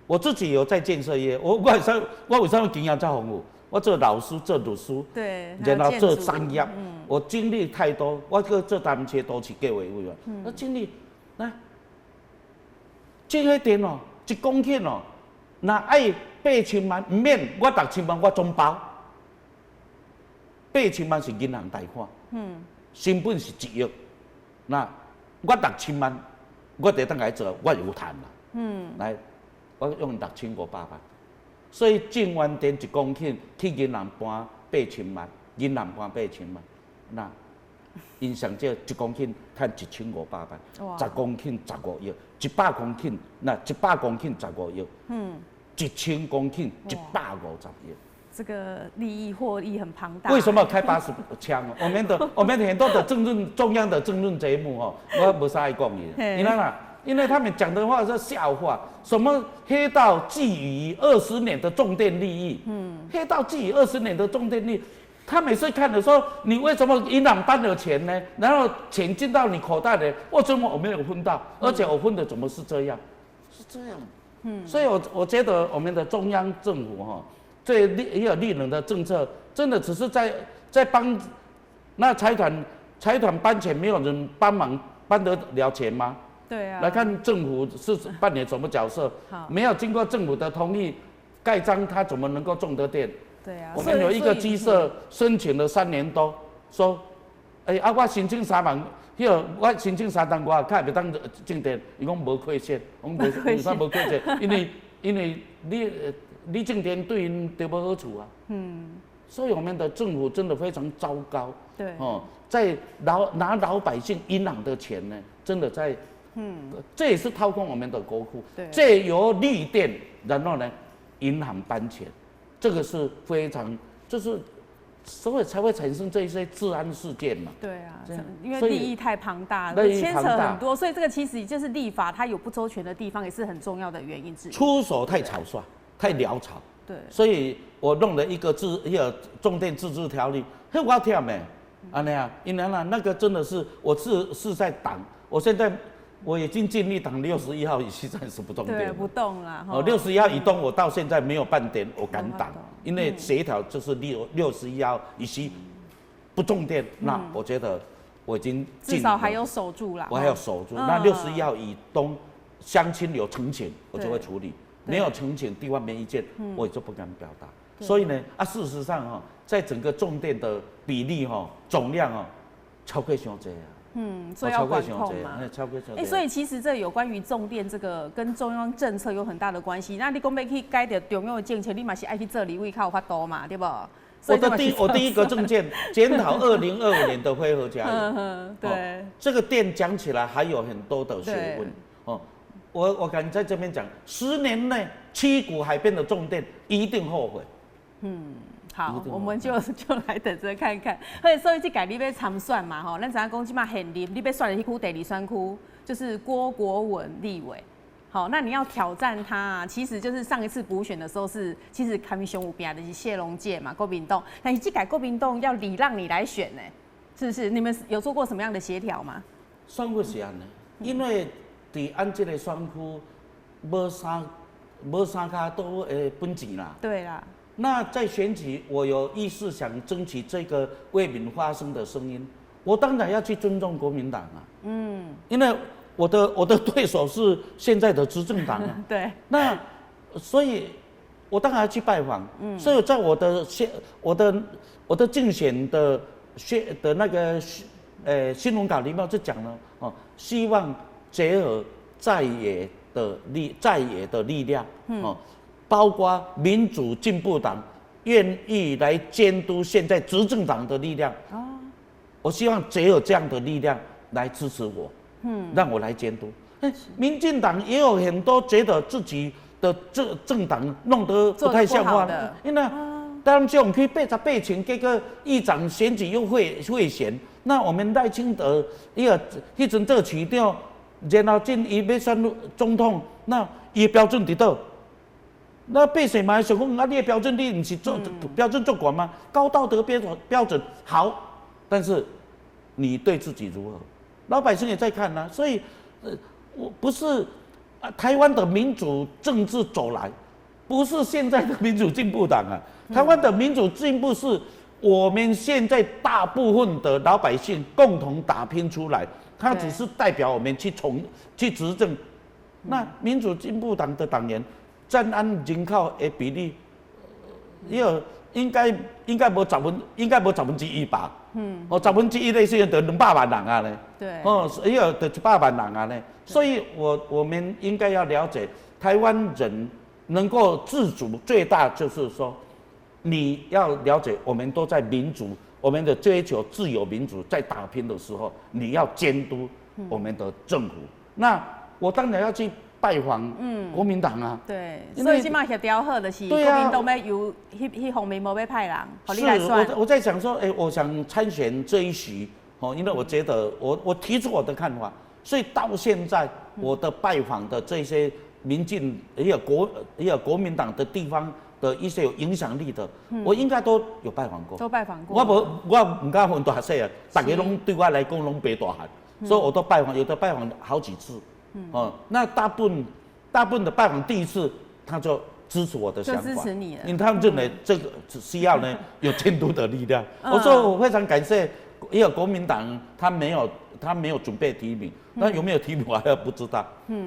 我自己有在建設業，我為啥經驗遮豐富？我做老師，做律師，然後做商業，我經歷太多。我閣做台南市都市計劃委員，我經歷，來，這個電哦，1公頃哦，若愛八千萬，毋免，我6000萬我總包。八千萬是銀行貸款，成本是1億，那我六千萬，我得當來做，我有趁啦。來，我用6500萬。所以種完電1公頃去銀行搬八千萬，銀行搬八千萬，那𪜶上少1公頃趁1500萬，10公頃15億，100公頃那100公頃15億，1000公頃150億。這個利益獲益很龐大。為什麼開80槍？我們很多的政論中央的政論節目吼，我無啥愛講伊，你看啦。因為他們講的話是笑話，什麼黑道覬覦20年的重電利益，黑道覬覦二十年的重電利益，他每次看的時候，你為什麼銀行搬了錢呢？然後錢進到你口袋裡，為什麼我沒有分到？而且我分的怎麼是這樣？是這樣，所以我覺得我們的中央政府哈，這利也有綠能的政策，真的只是在幫那財團搬錢，沒有人幫忙搬得了錢嗎？對啊，來看政府是扮演什麼角色？沒有經過政府的同意蓋章，他怎麼能夠種得電？對啊，我們有一個雞舍申請了3年多，說，欸啊，我申請3萬，彼個我申請3冬外，較會當種電，伊講無虧欠，我講無為啥無虧欠？因為你種電對𪜶都無好處啊。所以我們的政府真的非常糟糕。哦，在拿老百姓銀行的錢呢，真的在。這也是掏空我們的國庫。借由綠電，然後呢，銀行搬錢，這個是非常，就是所以才會產生這些治安事件嘛。對啊，因為利益太龐大，牽扯很多，所以這個其實就是立法它有不周全的地方，也是很重要的原因之一。出手太草率，太潦草。所以我弄了一個重電自治條例，彼我忝的，按呢啊，因為那個真的是我是在擋，我現在。我已經盡力擋61號以西暫時不動電，對，不動了。哦，61號以東，我到現在沒有半點我敢擋，因為協調就是61號以西不種電，那我覺得我已經至少還有守住了。我還有守住。那六十一號以東鄉親有呈請，我就會處理；沒有呈請，地方沒意見，我也就不敢表達。所以呢，啊，事實上哈，在整個種電的比例哈，總量哦，超過傷濟啊。所以要管控嘛。欸，所以其實這有關於重電這個跟中央政策有很大的關係。那你講欲去改著中央的政策，你嘛是愛去做立委較有法度嘛，對無？我第一個政見檢討2025年的非核家園。這個電講起來還有很多的學問哦。我敢在這邊講，10年內七股海邊的重電一定後悔。好，我們就來等着看看。所以這屆你欲參選嘛？吼，咱知影講這馬現任，你欲選的彼區第二選區就是郭國文立委。好，那你要挑戰他啊，其實就是上一次補選的時候是，其實共伊上有拚的是謝龍介嘛，國民黨。但是這屆國民黨要禮讓你來選呢，是不是？你們有做過什麼樣的協調嗎？選舉是按呢，因為佇按這個選區無三跤都會本錢啦。對啦。那在選舉，我有意識想爭取這個為民發聲的聲音，我當然要去尊重國民黨啊。因為我的對手是現在的執政黨啊。那所以，我當然要去拜訪。所以在我的競選的選的那個新聞稿裡面就講了哦，希望結合在野的力量哦。包括民主進步黨願意來監督現在執政黨的力量。我希望只有這樣的力量來支持我，讓我來監督。民進黨也有很多覺得自己的政黨弄得不太像話，因為當這種區88席，這個議長選舉又賄選，那我們賴清德伊個彼陣做市長，然後進伊欲選總統，那伊的標準佇佗？那百姓嘛想講啊，你的標準你毋是做標準足懸嗎？高道德標準好，但是你對自己如何？老百姓也在看啊，所以我不是啊，台灣的民主政治走來，不是現在的民主進步黨啊，台灣的民主進步是我們現在大部分的老百姓共同打拼出來，他只是代表我們去執政。那民主進步黨的黨員佔按人口的比例，伊應該無十分，應該無1/10吧？哦，1/10的時陣就200萬人啊咧。哦，伊個就100萬人啊咧。所以我們應該要了解，台灣人能夠自主最大就是說，你要了解，我們都在民主，我們的追求自由民主在打拼的時候，你要監督我們的政府。那我當然要去拜訪國民黨啊。對，所以這馬協調好就是國民黨欲由彼方面無欲派人，予你來選。我在想說，欸，我想參選這一席，哦，因為我覺得我提出我的看法，所以到現在我的拜訪的這些民進也有國民黨的地方的一些有影響力的，我應該都有拜訪過。都拜訪過。我無毋敢分大細啊，逐家攏對我來講攏白大漢，所以我都拜訪，有的拜訪好幾次。哦，那大部分的拜訪第一次，他就支持我的想法，支持你了，因為他們認為這個需要呢有監督的力量。我說我非常感謝，因為國民黨他沒有準備提名，那有沒有提名我還不知道。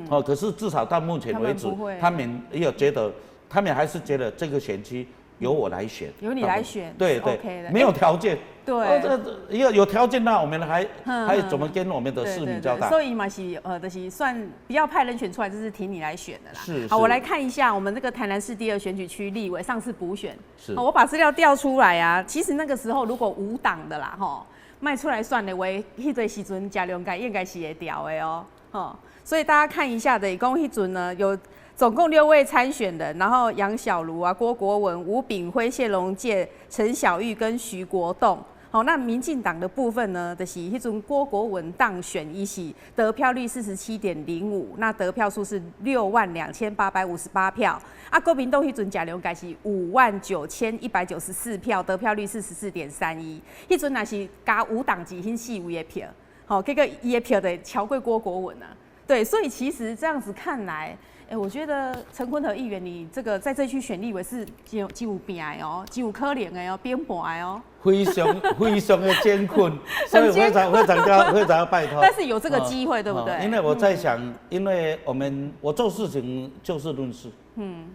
哦，可是至少到目前為止，他們也有覺得，他們還是覺得這個選區由我來選，由你來選，對對，沒有條件。這有條件，那我們還怎麼跟我們的市民交代？所以嘛是就是算不要派人選出來，就是挺你來選的啦。是。好，我來看一下我們這個台南市第二選舉區立委上次補選，是。我把資料調出來啊。其實那個時候如果無黨的啦，吼，賣出來算的話，彼個時陣謝龍介應該是會牢的哦，吼。所以大家看一下的，講彼陣呢有總共六位參選人，然後楊小茹啊、郭國文、吳秉輝、謝龍介、陳小玉跟徐國棟。好，那民進黨的部分呢，就是彼陣郭國文當選，伊是得票率47.05，那得票數是62,858票。啊，國民黨彼陣謝龍介是59,194票，得票率44.31。彼陣若是加無黨籍，彼四位的票，好，結果伊的票就超過郭國文啊。對，所以其實這樣子看來，哎，我覺得陳坤和議員，你這個在這區選立委是真有拼的哦，真有可能的哦，變盤的哦。非常非常的艱困，所以非常非常要非常要拜託。但是有這個機會，對不對？因為我在想，因為我們我做事情就事論事。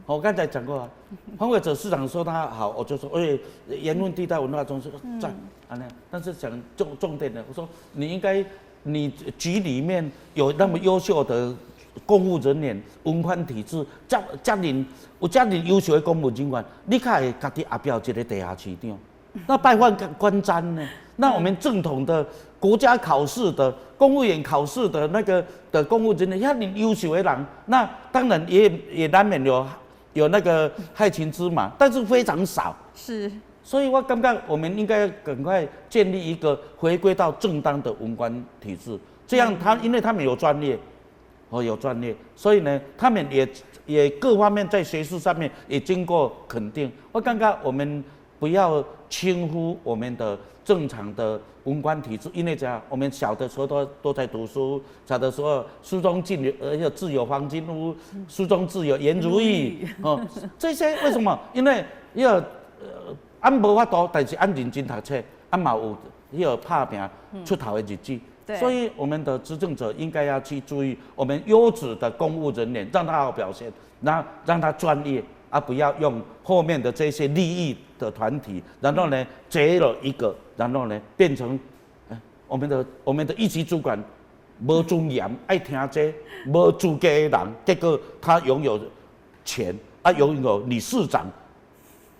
我剛才講過啊，黃偉哲市長說他好，我就說，哎，鹽分地帶文化中心讚啊那樣。但是講重點的，我說你應該，你局裡面有那麼優秀的公務人員，文官體制，遮爾有遮爾優秀的公務人員，你較會家己後壁有一個地下市長，那拜訪觀瞻呢？那我們正統的國家考試的公務員考試的那個的公務人員，遐爾優秀的人，那當然也難免有那個害群之馬，但是非常少。所以我感覺我們應該趕快建立一個回歸到正當的文官體制，這樣他因為他們有專業。哦，有專業，所以呢，他們也各方面在學術上面也經過肯定。我感覺我們不要輕忽我們的正常的文官體制，因為這樣，我們小的時候都在讀書，小的時候書中自有自有黃金屋，書中自有顏如玉，哦，這些為什麼？因為要按無法度，但是按認真讀冊，按嘛有彼個拍拚出頭的日子。所以，我們的執政者應該要去注意我們優質的公務人員，讓他好表現，讓他專業，啊，不要用後面的這些利益的團體，然後呢，結了一個，然後呢，變成我們的一級主管無尊嚴，愛聽這無資格的人，結果他擁有錢，啊，擁有理事長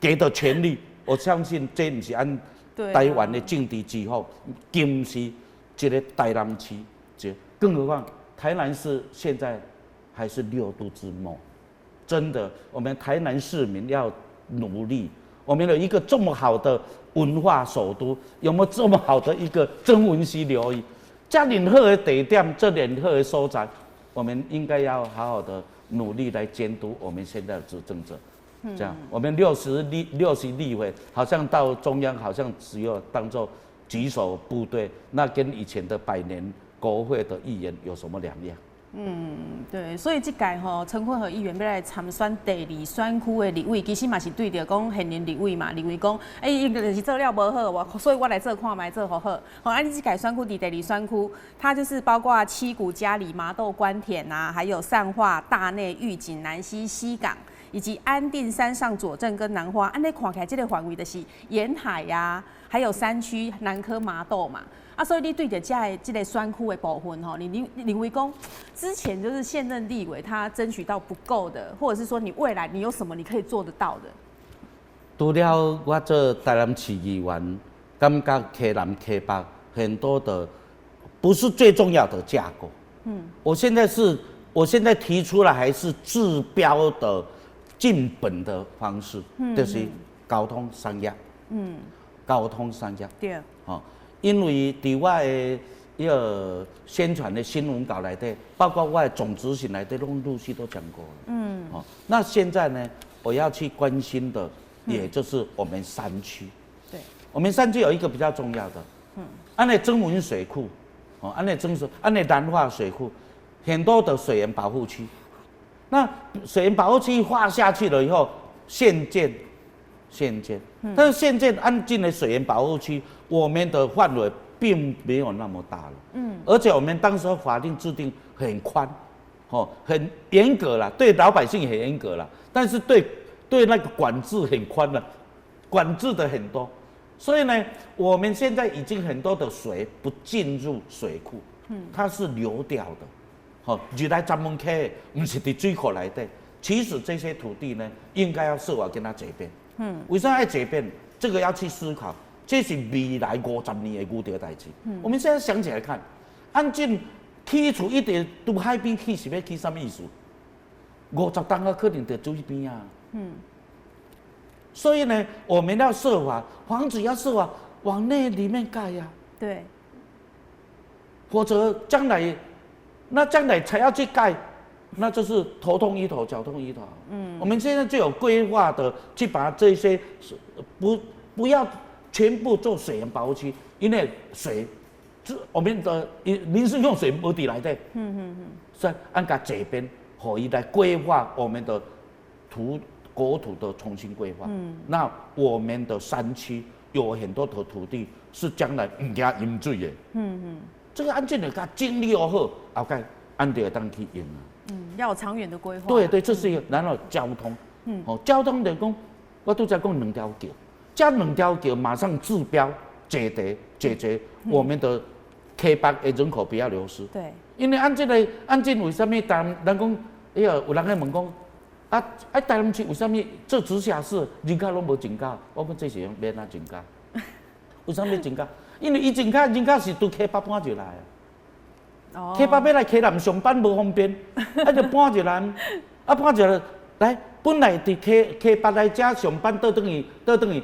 給的權力，我相信這毋是按台灣的政治之後，更是這个台南市，這更何況台南市現在還是六都之末，真的，我們台南市民要努力。我們有一個這麼好的文化首都，有沒有這麼好的一個曾文溪流域？遮爾好的地點，遮爾好的所在，我們應該要好好的努力來監督我們現在的執政者。這樣，我們60立委，好像到中央，好像只有當做舉手部隊，那跟以前的百年國會的議員有什麼兩樣？嗯，對，所以這屆吼，陳坤和議員欲來參選第二選區的立委，其實嘛是對著講現任立委嘛，認為講，欸，伊就是做了無好，我所以我來做看覓做予好。吼，啊，你這屆選區佇第二選區，它就是包括七股、佳里、麻豆、官田啊，還有善化、大內、玉井、南溪、西港，以及安定、山上、左鎮跟南花。按呢看起來，這个範圍就是沿海呀，啊，還有山區南科麻豆嘛。啊，所以你對著這个這个選區的部分吼，你認為講之前就是現任立委他爭取到不夠的，或者是說你未來你有什麼你可以做得到的？除了我做台南市議員，感覺溪南溪北很多的不是最重要的架構。我現在提出來還是治標的治本的方式，就是交通產業。交通產業。吼。因為佇我的彼个宣傳的新聞稿內底，包括我的總質詢內底，攏陸續都講過了。哦，那現在呢，我要去關心的，也就是我們山區。我們山區有一個比較重要的，按呢曾文水庫，哦，按呢曾水，按呢南化水庫，很多的水源保護區。那水源保護區劃下去了以後，限建。限建，但是限建安進了水源保護區，我們的範圍並沒有那麼大了。而且我們當時法令制定很寬，哦，很嚴格了，對老百姓很嚴格了，但是對那個管制很寬了，管制的很多，所以呢，我們現在已經很多的水不進入水庫，它是流掉的，好，入來閘門溪，毋是佇水庫內底。其實這些土地呢，應該要設法跟它解變。為啥愛解變？這個要去思考，這是未來50年會遇著的代誌。我們現在想起來看，安進起厝一直拄海邊起是欲起啥物意思？50冬仔可能就水邊啊。所以呢，我們要設法，房子要設法往內裡面蓋呀。否則將來，那將來才要去蓋，那就是頭痛醫頭，腳痛醫頭。我們現在就有規劃的去把這些不要全部做水源保護區，因為水，這我們的民生用水無佇內底。所以按共這邊可以來規劃我們的國土的重新規劃。那我們的山區有很多的土地是將來毋驚淹水的。這個按這個共整理好，後蓋按就會當去用啊。要有長遠的規劃。對對，這是一個。然後交通，哦，交通就講，我拄才講兩條橋，這兩條橋馬上治標解決我們的溪北的人口不要流失。因為按這个按這為啥物台南人講，彼个有人咧問講，啊台南市為啥物做直轄市人口攏無增加？我講這是欲按怎增加？為啥物增加？因為伊增加人口是對溪北搬入來啊。溪北欲來溪南上班無方便，啊就搬入來，啊搬入來，來本來佇溪北來遮上班倒轉去，倒轉去，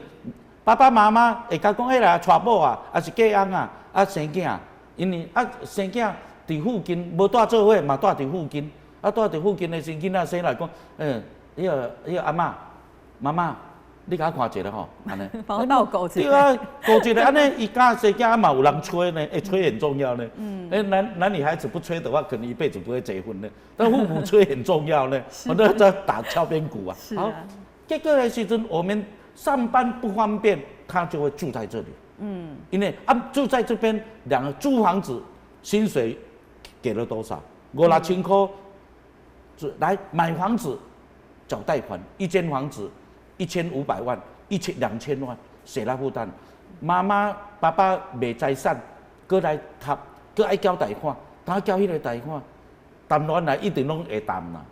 爸爸媽媽會共講，彼个娶某啊，抑是嫁翁啊，啊生囝，因為啊生囝佇附近無蹛做伙嘛，蹛佇附近，啊蹛佇附近的時陣，囡仔生來講，彼个彼个阿嬤，媽媽，你共我看一下吼，按呢。幫我鬥顧一對啊，顧一下按呢，伊敢生囝嘛有人催呢，欸，催很重要呢。欸，男女孩子不催的話，可能一輩子不會結婚呢。但父母催很重要呢，我都在打敲邊鼓啊。好，結果的時陣，我們上班不方便，他就會住在這裡。因為啊住在這邊，兩個租房子，薪水給了多少？五六千塊，來買房子，繳貸款，一間房子1500萬，1000、2000萬，誰來負擔？媽媽、爸爸賣財產，閣來讀，閣愛繳貸款，當繳彼个貸款，談戀愛一定攏會談啦。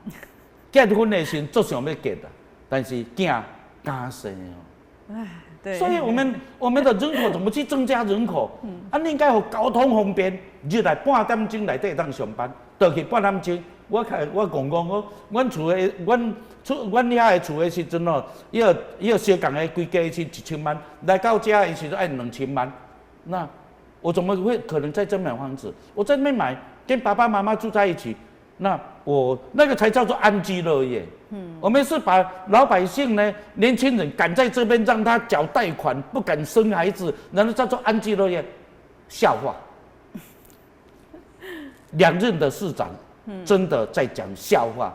結婚的時陣足想欲結啦，但是囝敢生哦。唉，對。所以我們的人口怎麼去增加人口？啊，你應該予交通方便，入來半點鐘內底會當上班，倒去半點鐘。我看我講講我，阮厝的阮厝阮遐的厝的時陣哦，伊個相仝的規家是1000萬，來到遮的時陣愛2000萬，那我怎麼會可能在這買房子？我在那邊買，跟爸爸媽媽住在一起，那我那個才叫做安居樂業。我們是把老百姓呢，年輕人趕在這邊，讓他繳貸款，不敢生孩子，然後叫做安居樂業，笑話。兩任的市長真的在講笑話，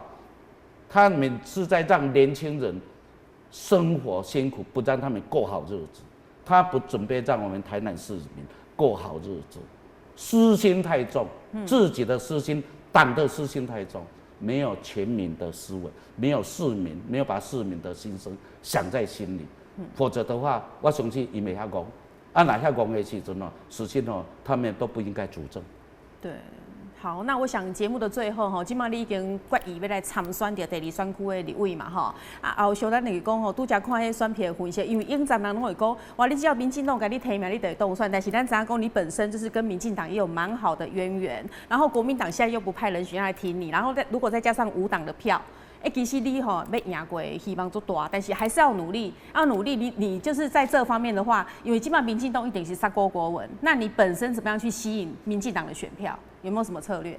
他們是在讓年輕人生活辛苦，不讓他們過好日子。他不準備讓我們台南市民過好日子，私心太重，自己的私心，黨的私心太重，沒有全民的思維，沒有市民，沒有把市民的心聲想在心裡，否則的話，我相信伊袂遐戇，啊，若遐戇的時陣哦，實際哦，他們都不應該主政。對。好，那我想節目的最後吼，這馬你已經決意欲來參選著第二選區的立委嘛吼，啊後續咱就是講吼，拄才看彼選票分析，因為永雜人攏會講，哇，你只要民進黨共你提名，你就會當選，但是咱知影講，你本身就是跟民進黨也有蠻好的淵源，然後國民黨現在又不派人選來挺你，然後再如果再加上無黨的票，欸，其實你吼欲贏過希望足大，但是還是要努力，要努力。你就是在這方面的話，因為基本上民進黨一定是殺郭國文，那你本身怎麼樣去吸引民進黨的選票？有沒有什麼策略？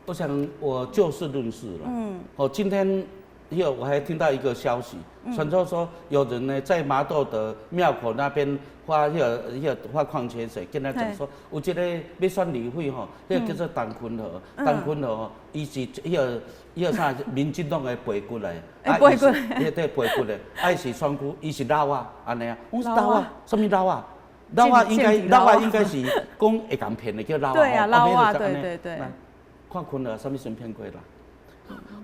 我想我就事論事了。哦，今天有我還聽到一個消息，傳說說有人呢在麻豆的廟口那邊發那個發礦泉水，跟他講說，有一個欲選立委吼，彼個叫做陳坤和，陳坤和吼，伊是彼個啥民進黨的背骨來，啊，背骨，伊對背骨的，啊，伊是選區，伊是老仔，按呢啊，我說老仔，啥物老仔？老仔應該老仔應該是講會共騙的叫老仔。對啊，老仔，對對對。看坤和啥物時陣騙過人？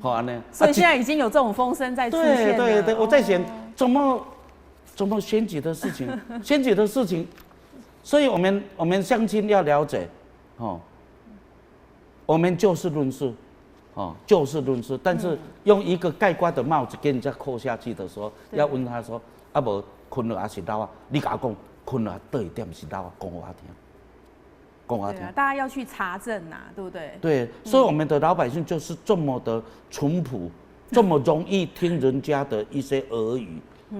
好按呢。所以現在已經有這種風聲在出現。對對對，我在想怎麼選舉的事情，選舉的事情，所以我們鄉親要了解，哦，我們就事論事，哦，就事論事，但是用一個蓋棺的帽子給人家扣下去的時候，要問他說，啊無坤和抑是老仔，你共我講坤和佗一點是老仔，講予我聽。講我聽。大家要去查證吶，對不對？對，所以我們的老百姓就是這麼的淳樸，這麼容易聽人家的一些耳語，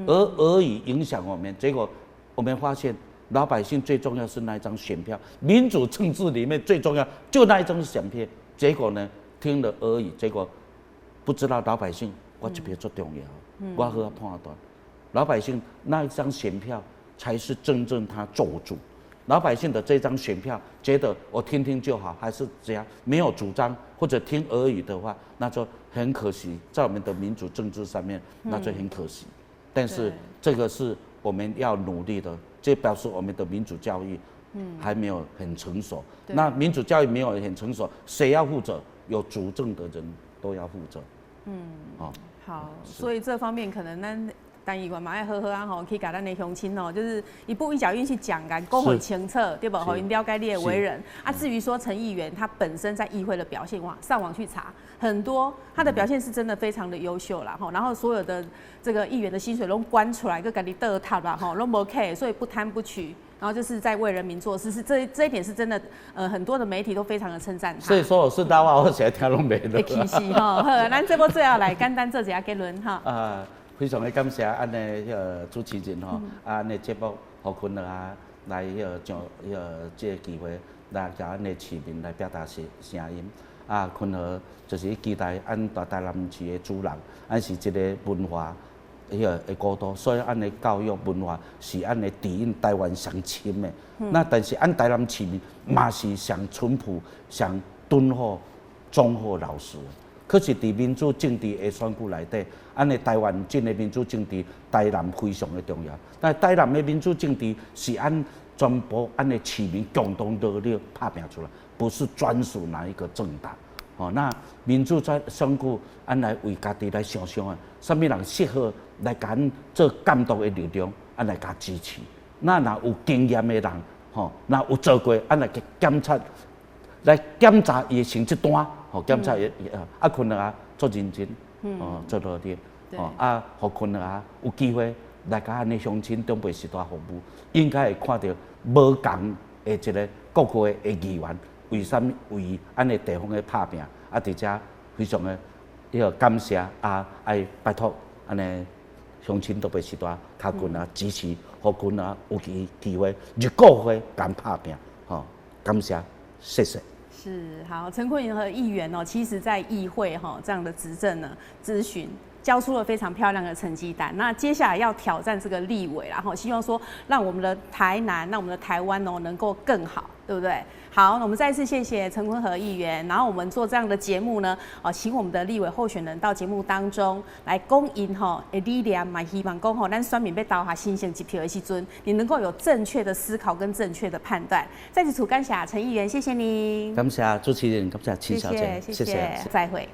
而耳語影響我們，結果我們發現老百姓最重要是那一張選票，民主政治裡面最重要就那一張選票，結果呢，聽了耳語，結果不知道老百姓我這邊最重要，我好好判斷，老百姓那一張選票才是真正他做主。老百姓的這張選票，覺得我聽聽就好，還是怎樣，沒有主張或者聽耳語的話，那就很可惜，在我們的民主政治上面，那就很可惜。但是這個是我們要努力的，這表示我們的民主教育，還沒有很成熟。那民主教育沒有很成熟，誰要負責？有主政的人都要負責。哦，好，所以這方面可能咱陳議員嘛愛好好啊吼，去共咱的鄉親哦，就是一步一腳印去講，共講很清楚，對無？予𪜶了解你的為人啊。至於說陳議員他本身在議會的表現，哇，上網去查很多，他的表現是真的非常的優秀啦吼。然後所有的這個議員的薪水攏捐出來，閣共你倒貼啦吼，攏無客，所以不貪不取。然後就是在為人民做事，是這一點是真的，很多的媒體都非常的稱讚他。所以說我是老仔，我現在聽攏袂落。其實吼，好，咱這部最後來簡單做一下結論哈。啊，非常的感謝按呢彼個主持人吼，啊，按呢節目予坤和啊來彼個上彼個這個機會來共阮的市民來表達聲音。啊，坤和就是期待按大台南市的主人，按是一個文化彼個的古都，所以按的教育文化是按的底蘊台灣上深的。那但是按台南市民嘛是上淳樸、上敦厚、忠厚老實。可是，佇民主政治的選舉內底，按呢台灣這个民主政治，台南非常的重要。但台南的民主政治是按全部按呢市民共同努力拍拚出來，不是專屬哪一個政黨。哦，那民主在選舉，按來為家己來想想啊，啥物人適合來共阮做監督的力量，按來共支持。那若有經驗的人，吼，若有做過，按來去檢查，來檢查伊的成績單。吼，檢查伊啊，坤和啊，足認真，哦，足努力，哦，啊，予坤和啊有機會來共按呢鄉親長輩序大服務，應該會看著無仝的一个國會的議員，為啥物為按呢地方咧拍拚？啊，佇遮非常的彼個感謝啊，愛拜託按呢鄉親長輩序大較阮啊支持，予阮啊有機會入國會共拍拚，吼，感謝，謝謝。是好，陳坤和議員哦，其實在議會哈這樣的執政呢，諮詢交出了非常漂亮的成績單。那接下來要挑戰這個立委，然後希望說讓我們的台南，讓我們的台灣哦能夠更好，對不對？好，那我們再次謝謝陳坤和議員。然後我們做這樣的節目呢，哦，請我們的立委候選人到節目當中來講𪜶吼的理念，嘛希望講吼，咱選民欲投下神聖一票的時陣，你能夠有正確的思考跟正確的判斷。再次感謝陳議員，謝謝您。感謝主持人，感謝陳小姐，謝謝，謝謝，再會。